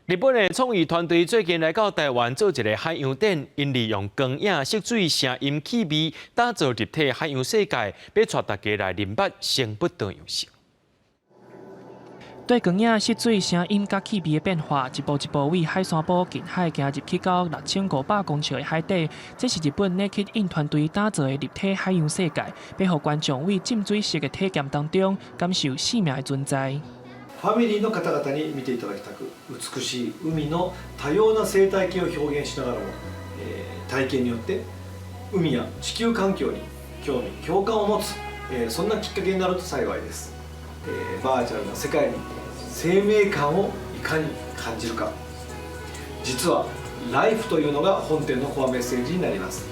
日本的創意團隊最近來到台灣做一个海洋展，𪜶利用光影、色水、聲音、氣味，打造立體海洋世界，欲帶大家來認捌生物多樣性。對光影、色水、聲音佮氣味的變化，一步一步對海山埔近海行入去到6500公尺的海底。這是日本 Naked In 團隊打造的立體海洋世界，欲予觀眾對浸水式的體驗當中，感受生命的存在。ファミリーの方々に見ていただきたく、美しい海の多様な生態系を表現しながらも、体験によって海や地球環境に興味共感を持つ、そんなきっかけになると幸いです。バーチャルな世界に生命感をいかに感じるか。実はライフというのが本展のコアメッセージになります。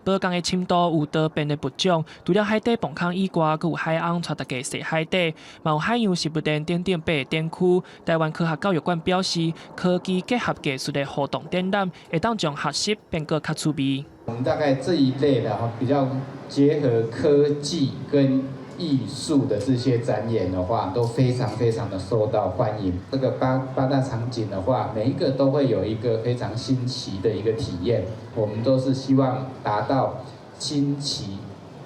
無仝的深度有多變的物種，除了海底磅空以外，閣有海翁帶大家踅海底，嘛有海洋食物鏈等等八个展區。台灣科學教育館表示，科技結合藝術的互動展覽，會當將學習變閣較趣味。我們大概這一類的哈，比較結合科技跟藝術的這些展演的話，都非常非常的受到歡迎。這個八大場景的話，每一個都會有一個非常新奇的一個體驗。我們都是希望達到新奇、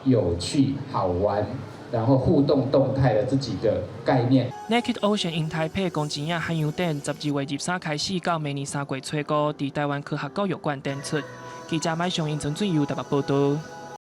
有趣、好玩，然後互動動態的這幾個概念。 Naked Ocean in Taipei 光影海洋展，12月23開始到明年3月初五，佇台灣科學教育館展出。記者麥尚英、曾俊佑台北報道。